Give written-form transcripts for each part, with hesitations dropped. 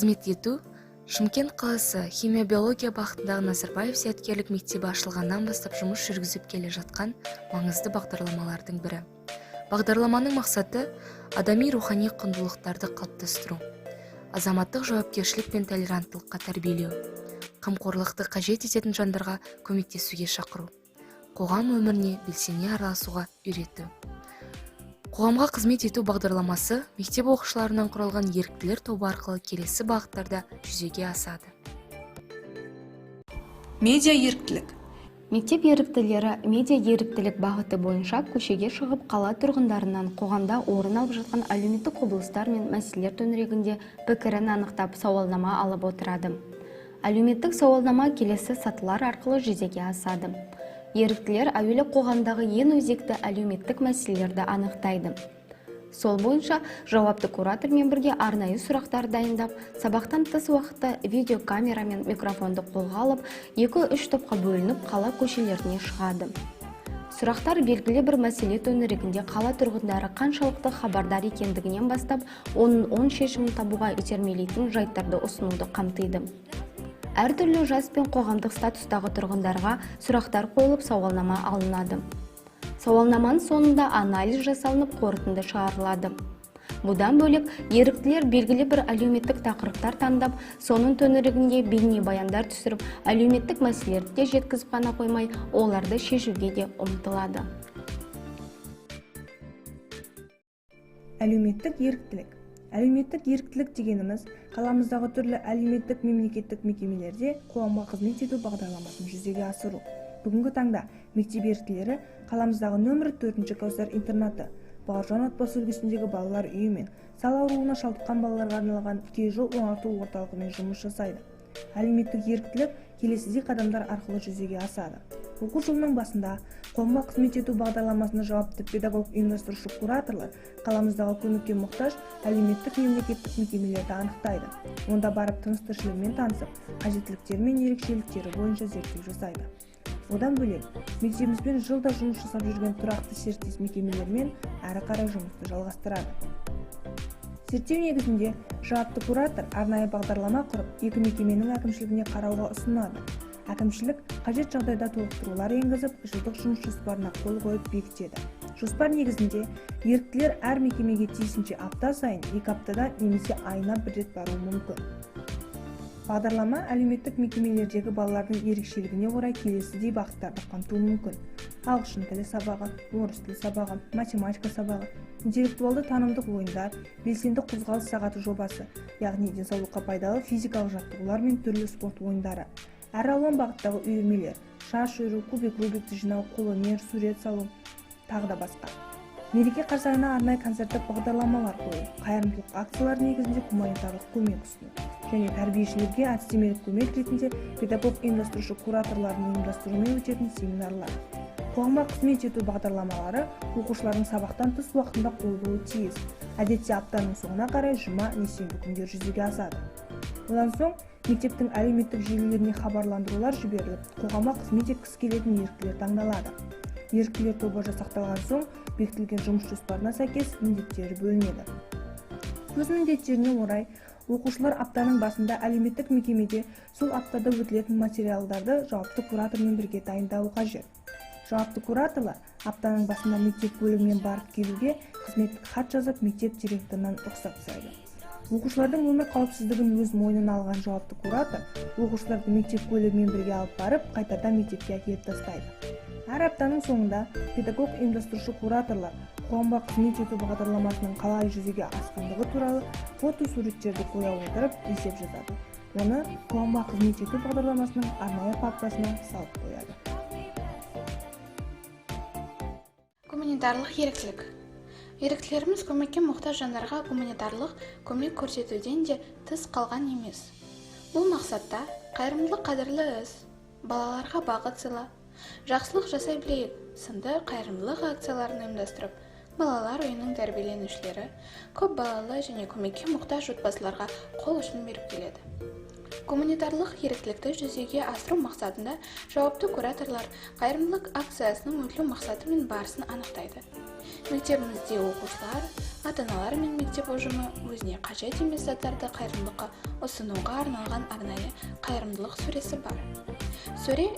Қызмет ету Шымкент қаласы химия-биология бағытындағы Назарбаев зияткерлік мектебі ашылғаннан бастап жұмыс жүргізіп келе жатқан маңызды бағдарламалардың бірі. Бағдарламаның мақсаты адами рухани құндылықтарды қалыптастыру, азаматтық жауапкершілік пен толеранттылыққа тәрбиелеу, қамқорлықты қажет ететін жандарға көмектесуге шақыру, қоғам өміріне белсене араласуға үйрету. Қоғамға қызмет ету бағдарламасы мектеп оқушыларынан құралған еріктілер тобы арқылы келесі бағыттарда жүзеге асады. Медиа еріктілік. Мектеп еріктілері медиа еріктілік бағыты бойынша көшеге шығып, қала тұрғындарынан қоғамда орын алып жатқан әлеуметтік құбылыстар мен мәселелер төңірегінде пікірін анықтап, сауалнама алып отырады. Әлеуметтік сауалнама келесі сатылар арқылы жүзеге асады. Еріктілер әуелі қоғамдағы ең өзекті әлеуметтік мәселелерді анықтайды. Сол бойынша жауапты куратормен бірге арнайы сұрақтар дайындап, сабақтан тыс уақытта видеокамера мен микрофонды қолға алып, 2-3 топқа бөлініп, қала көшелеріне шығады. Сұрақтар белгілі бір мәселе төңірегінде қала тұрғындары қаншалықты хабардар екендігінен бастап, оның оң шешімін табуға итермелейтін жайттарды ұсынуды қамтиды. Әртүрлі жас пен қоғамдық статустағы тұрғындарға сұрақтар қойылып, сауалнама алынады. Сауалнаманың соңында анализ жасалынып, қорытынды шығарылады. Бұдан бөлек, еріктілер белгілі бір әлеуметтік тақырыптар таңдап, соның төңірегінде бейнебаяндар түсіріп, әлеуметтік мәселелерді де жеткізіп қана қоймай, оларды шешуге де ұмтылады. Әлеуметтік еріктілік. Әлеуметтік еріктілік дегеніміз қаламыздағы түрлі әлеуметтік мемлекеттік мекемелерде қоғамға қызмет ету бағдарламасын жүзеге асыру. Бүгінгі таңда мектеп еріктілері қаламыздағы нөмірі 4-ші Кәусар интернаты, Бауыржан отбасы үлгісіндегі балалар үйі мен сал ауруына шалдыққан балаларға арналған Кейжол оңалту орталығымен жұмыс жасайды. Әлеуметтік еріктілік келесідей қадамдар арқылы жүзеге асады. Оқу жылының басында қоғамға қызмет ету бағдарламасына жауапты педагог ұйымдастырушы кураторлар қаламыздағы көмекке мұқтаж әлеуметтік мемлекеттік мекемелерді анықтайды. Онда барып тыныс тіршілігімен танысып, қажеттіліктері мен ерекшеліктері бойынша зерттеу жасайды. Одан бөлек, мектебімізбен жылда жұмыс жасап жүрген тұрақты серіктес мекемелермен әрі қарай жұмысты жалғастырады. Зерттеу негізінде жауапты куратор арнайы бағдарлама құрып, екі мекеменің әкімшілігіне қарауға ұсынады. Әкімшілік қажет жағдайда толықтырулар енгізіп, жылдық жұмыс жоспарына қол қойып бекітеді. Жоспар негізінде еріктілер әр мекемеге тиісінше апта сайын, 2 аптада немесе айына бір рет баруы мүмкін. Бағдарлама әлеуметтік мекемелердегі балалардың ерекшелігіне орай келесідей бағыттарды қамтуы мүмкін. Ағылшын тілі сабағы, орыс тілі сабағы, математика сабағы, интеллектуалды танымдық ойындар, белсенді қозғалыс сағаты жобасы, яғни денсаулыққа пайдалы физикалық жаттығулар мен түрлі спорт ойындары. Әр алуан бағыттағы үйірмелер, шаш өру, кубик Рубикті жинау, қолөнер, сурет салу, тағы да басқа. Мереке қарсаңына арнайы концерттік бағдарламалар қою, қайырымдылық акциялары негізінде гуманитарлық көмек ұсыну және тәрбиешілерге әдістемелік көмек ретінде педагог ұйымдастырушы кураторлардың ұйымдастыруымен өтетін семинарлар. Қоғамға қызмет ету бағдарламалары оқушылардың сабақтан тыс уақытында қойылуы тиіс. Әдетте аптаның соңына қарай жұма не сенбі күндері жүзеге асады. Одан соң мектептің әлеуметтік желілеріне хабарландырулар жіберіліп, қоғамға қызмет еткісі келетін еріктілер таңдалады. Еріктілер тобы жасақталған соң бекітілген жұмыс жоспарына сәйкес міндеттері бөлінеді. Өз міндеттеріне орай оқушылар аптаның басында әлеуметтік мекемеде сол аптада өтілетін материалдарды жауапты куратормен бірге дайындауы қажет. Жауапты кураторлар аптаның басында мектеп бөлімінен барып келуге қызметтік хат жазып, мектеп директорынан рұқсат сұрайды. Оқушылардың өмір қауіпсіздігін өз мойнына алған жауапты куратор оқушыларды мектеп көлігімен бірге алып барып, қайтадан мектепке әкеліп тастайды. Әр аптаның соңында педагог ұйымдастырушы кураторлар қоғамға қызмет ету бағдарламасының қалай жүзеге асқандығы туралы фотосуреттерді қоя отырып есеп жазады. Оны қоғамға қызмет ету бағдарламасының арнайы папкасына салып қояды. Гуманитарлық еріктілік. Еріктілеріміз көмекке мұқтаж жандарға гуманитарлық көмек көрсетуден де тыс қалған емес. Бұл мақсатта қайырымдылық қадірлі іс, балаларға бақыт сыйла, жақсылық жасай білейік сынды қайырымдылық акцияларын ұйымдастырып, балалар үйінің тәрбиеленушілері көп балалы және көмекке мұқтаж отбасыларға қол ұшын беріп келеді. Гуманитарлық еріктілікті жүзеге асыру мақсатында жауапты кураторлар қайырымдылық акциясының өтілу мақсаты мен барысын анықтайды. Мектебімізде оқушылар, ата-аналар мен мектеп ұжымы өзіне қажет емес заттарды қайырымдылыққа ұсынуға арналған арнайы қайырымдылық сөресі бар. Сөре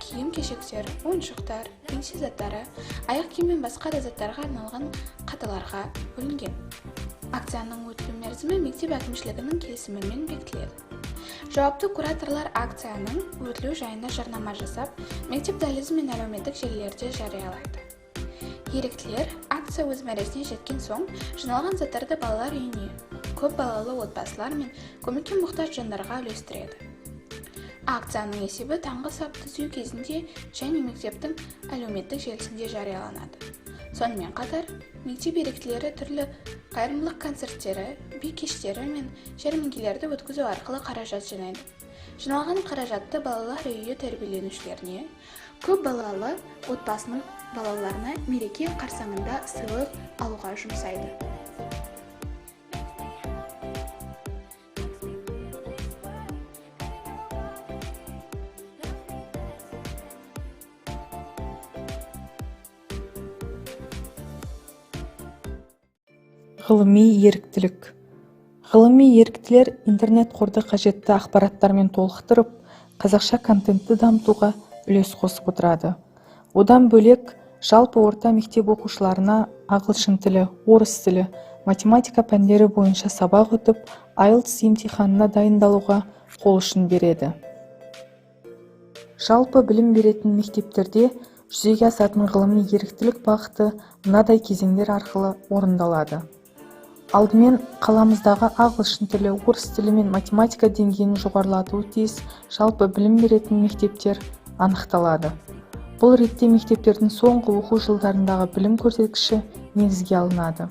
киім-кешектер, ойыншықтар, кеңсе заттары, аяқ киім мен басқа да заттарға арналған қаталарға бөлінген. Акцияның өтілу мерзімі мектеп әкімшілігінің келісімімен бекітіледі. Жауапты кураторлар акцияның өтілу жайында жарнама жасап, мектеп дәлізі мен әлеуметтік желілерде жариялайды. Еріктілер акция өз мәресіне жеткен соң жиналған заттарды балалар үйіне, көп балалы отбасылар мен көмекке мұқтаж жандарға үлестіреді. Акцияның есебі таңғы сап түзеу кезінде және мектептің әлеуметтік желісінде жарияланады. Сонымен қатар, мектеп еріктілері түрлі қайырымдылық концерттері, би кештері мен жәрмеңкелерді өткізу арқылы қаражат жинайды. Жиналған қаражатты балалар үйі тәрбиеленушілеріне, көп балалы отбасының балаларына мереке қарсаңында сыйлық алуға жұмсайды. Ғылыми еріктілік. Ғылыми еріктілер интернет қорды қажетті ақпараттармен толықтырып, қазақша контентті дамытуға үлес қосып отырады. Одан бөлек, жалпы орта мектеп оқушыларына ағылшын тілі, орыс тілі, математика пәндері бойынша сабақ өтіп, IELTS емтиханына дайындалуға қол ұшын береді. Жалпы білім беретін мектептерде жүзеге асатын ғылыми еріктілік бағыты мынадай кезеңдер арқылы орындалады. Алдымен қаламыздағы ағылшын тілі, орыс тілі мен математика деңгейін жоғарылатуы тиіс жалпы білім беретін мектептер анықталады. Бұл ретте мектептердің соңғы оқу жылдарындағы білім көрсеткіші негізге алынады.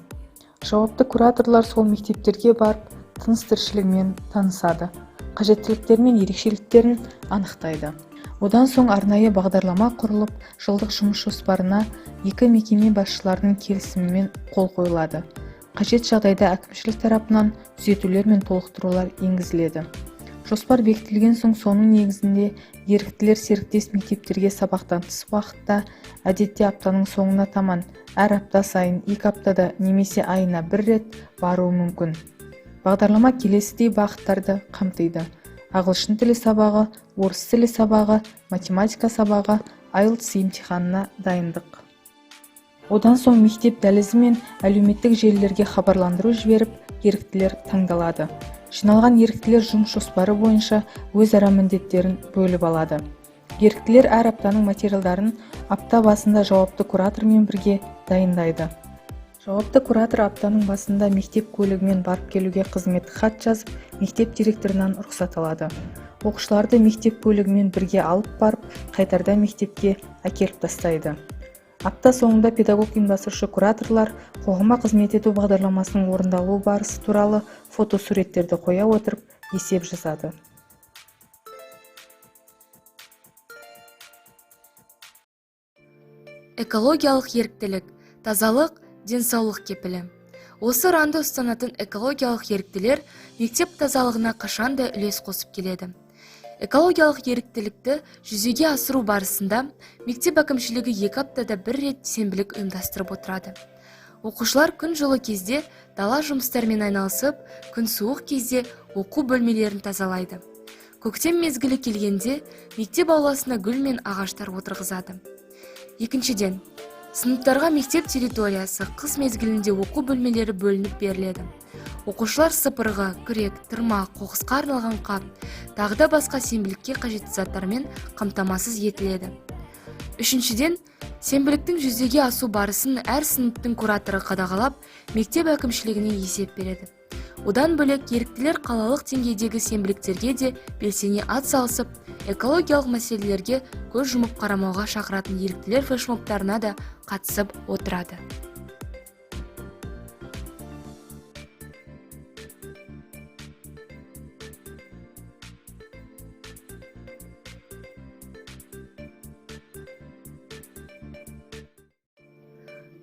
Жауапты кураторлар сол мектептерге барып, тыныс-тіршілігімен танысады, қажеттіліктері мен ерекшеліктерін анықтайды. Одан соң арнайы бағдарлама құрылып, жылдық жұмыс жоспарына екі мекеме басшыларының келісімімен қол қойылады. Қажет жағдайда әкімшілік тарапынан түзетулер мен толықтырулар енгізіледі. Жоспар бекітілген соң соның негізінде еріктілер серіктес мектептерге сабақтан тыс уақытта, әдетте аптаның соңына таман, әр апта сайын, 2 аптада немесе айына бір рет баруы мүмкін. Бағдарлама келесідей бағыттарды қамтиды: ағылшын тілі сабағы, орыс тілі сабағы, математика сабағы, IELTS емтиханына дайындық. Одан соң мектеп дәлізі мен әлеуметтік желілерге хабарландыру жіберіп, еріктілер таңдалады. Жиналған еріктілер жұмыс жоспары бойынша өзара міндеттерін бөліп алады. Еріктілер әр аптаның материалдарын апта басында жауапты куратормен бірге дайындайды. Жауапты куратор аптаның басында мектеп көлігімен барып келуге қызметтік хат жазып, мектеп директорынан рұқсат алады. Оқушыларды мектеп көлігімен бірге алып барып, қайтарда мектепке әкеліп тастайды. Апта соңында педагог ұйымдастырушы кураторлар қоғамға қызмет ету бағдарламасының орындалу барысы туралы фотосуреттерді қоя отырып есеп жазады. Экологиялық еріктілік, тазалық, денсаулық кепілі. Осы ұранды ұстанатын экологиялық еріктілер мектеп тазалығына қашанда үлес қосып келеді. Экологиялық еріктілікті жүзеге асыру барысында мектеп әкімшілігі 2 аптада бір рет сенбілік ұйымдастырып отырады. Оқушылар күн жылы кезде дала жұмыстарымен айналысып, күн суық кезде оқу бөлмелерін тазалайды. Көктем мезгілі келгенде мектеп ауласына гүл мен ағаштар отырғызады. Екіншіден, сыныптарға мектеп территориясы қыс мезгілінде оқу бөлмелері бөлініп беріледі. Оқушылар сыпырғы, күрек, тырма, қоқысқа арналған қап, тағы да басқа сенбілікке қажетті заттармен қамтамасыз етіледі. Үшіншіден, сенбіліктің жүзеге асу барысын әр сыныптың кураторы қадағалап, мектеп әкімшілігіне есеп береді. Одан бөлек, еріктілер қалалық деңгейдегі сенбіліктерге де белсене ат салысып, экологиялық мәселелерге көз жұмып қарамауға шақыратын еріктілер флешмобтарына да қатысып отырады.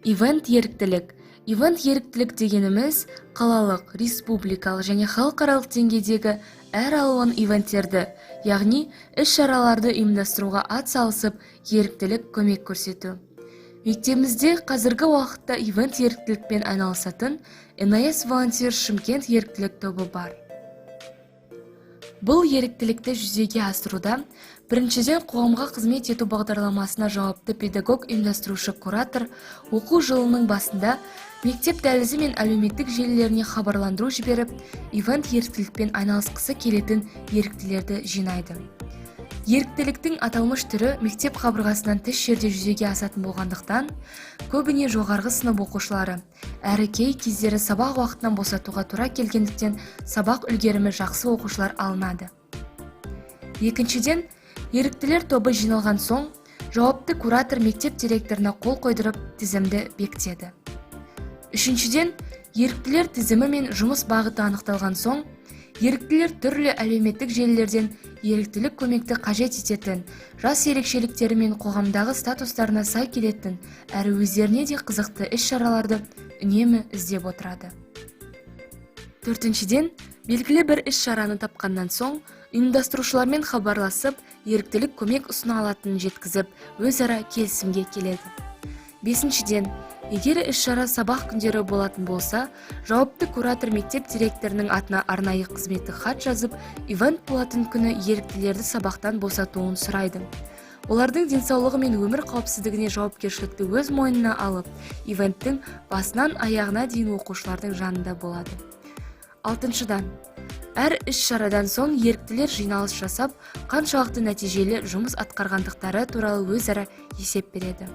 Ивент еріктілік. Ивент еріктілік дегеніміз қалалық, республикалық және халықаралық деңгейдегі әр алуан ивенттерді, яғни іс-шараларды ұйымдастыруға ат салысып, еріктілік көмек көрсету. Мектебімізде қазіргі уақытта ивент еріктілікпен айналысатын NIS Volunteer Шымкент еріктілік тобы бар. Бұл еріктілікті жүзеге асыруда біріншіден, қоғамға қызмет ету бағдарламасына жауапты педагог ұйымдастырушы куратор оқу жылының басында мектеп дәлізі мен әлеуметтік желілеріне хабарландыру жіберіп, ивент еріктілікпен айналысқысы келетін еріктілерді жинайды. Еріктіліктің аталмыш түрі мектеп қабырғасынан тыс жерде жүзеге асатын болғандықтан, көбіне жоғарғы сынып оқушылары, әрі кей кездері сабақ уақытынан босатуға тура келгендіктен, сабақ үлгерімі жақсы оқушылар алынады. Екіншіден, еріктілер тобы жиналған соң, жауапты куратор мектеп директорына қол қойдырып, тізімді бекітеді. Үшіншіден, еріктілер тізімі мен жұмыс бағыты анықталған соң, еріктілер түрлі әлеуметтік желілерден еріктілік көмекті қажет ететін, жас ерекшеліктері мен қоғамдағы статустарына сай келетін, әрі өздеріне де қызықты іс-шараларды үнемі іздеп отырады. Төртіншіден, белгілі бір іс-шараны тапқаннан соң, ұйымдастырушылармен хабарласып, еріктілік көмек ұсына алатынын жеткізіп, өзара келісімге келеді. Бесіншіден, егер іс-шара сабақ күндері болатын болса, жауапты куратор мектеп директорының атына арнайы қызметтік хат жазып, ивент болатын күні еріктілерді сабақтан босатуын сұрайды. Олардың денсаулығы мен өмір қауіпсіздігіне жауапкершілікті өз мойнына алып, ивенттің басынан аяғына дейін оқушылардың жанында болады. Алтыншыдан, әр іс-шарадан соң еріктілер жиналыс жасап, қаншалықты нәтижелі жұмыс атқарғандықтары туралы өзара есеп береді.